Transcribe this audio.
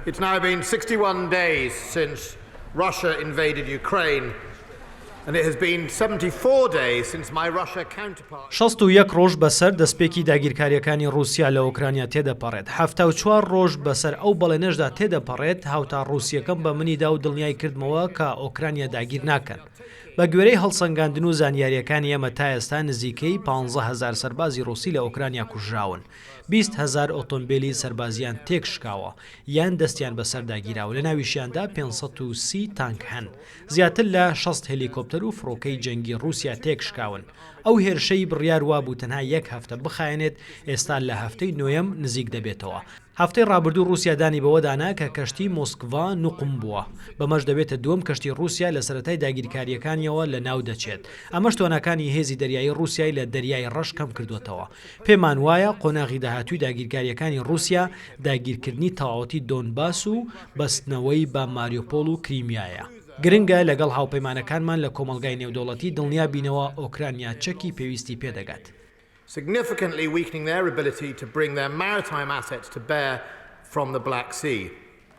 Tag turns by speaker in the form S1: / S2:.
S1: It's now been 61 days since Russia invaded Ukraine, and it has been 74 days since my Russia counterpart.
S2: 61 ڕۆژ بەسەر دەستپێکی داگیرکارییەکانی ڕووسیا لە ئۆکرانیا تێدەپەڕێت، 74 ڕۆژ بەسەر ئەو بەڵێنەشدا تێدەپەڕێت هاوتا ڕووسییەکەم بە منی دا و دڵنیای کردمەوە کە ئۆکرانیا داگیر ناکەن. بە گوێرەی هەڵسەنگاندن و زانیارییەکانی ئێمە تا ئێستا نزیکەی 15,000 سەربازی ڕووسی لە ئۆکرانیا کوژراون. 20,000 ئۆتۆمبێلی سەربازییان تێکشکاوە یان دەستیان بەسەردا گیراوە، لەناویشیاندا 530 تانک هەن. زیاتر لە 60 هێلیکۆپتەر و فڕۆکەی جەنگی ڕووسیا تێکشکاون. ئەو هێرشەی بڕیار وابوو تەنها یەک هەفتە بخایەنێت، ئێستا لە هەفتەی نۆیەم نزیک دەبێتەوە. هەفتەی ڕابردوو ڕووسیا دانی بەوەدا نا کە کەشتی مۆسکڤا نوقم بووە، بەمەش دەبێتە دووەم کەشتی ڕووسیا لە سەرەتای داگیرکارییەکانیەوە لەناو دەچێت. ئەمەش تواناکانی هێزی دەریایی ڕووسیای لە دەریای ڕەش کەمکردووەتەوە. پێمان وایە قۆناغی داهاتووی داگیرکارییەکانی ڕووسیا داگیرکردنی تەواوەتی دۆنباس و بەستنەوەی بە ماریۆپۆڵ و کریمیایە. گرنگە لەگەڵ هاوپەیمانەکانمان لە کۆمەڵگای نێودەوڵەتی دڵنیا بینەوە ئۆکرانیا چەکی پێویستی پێدەگات.
S1: Significantly weakening their ability to bring their maritime assets to bear from the Black Sea.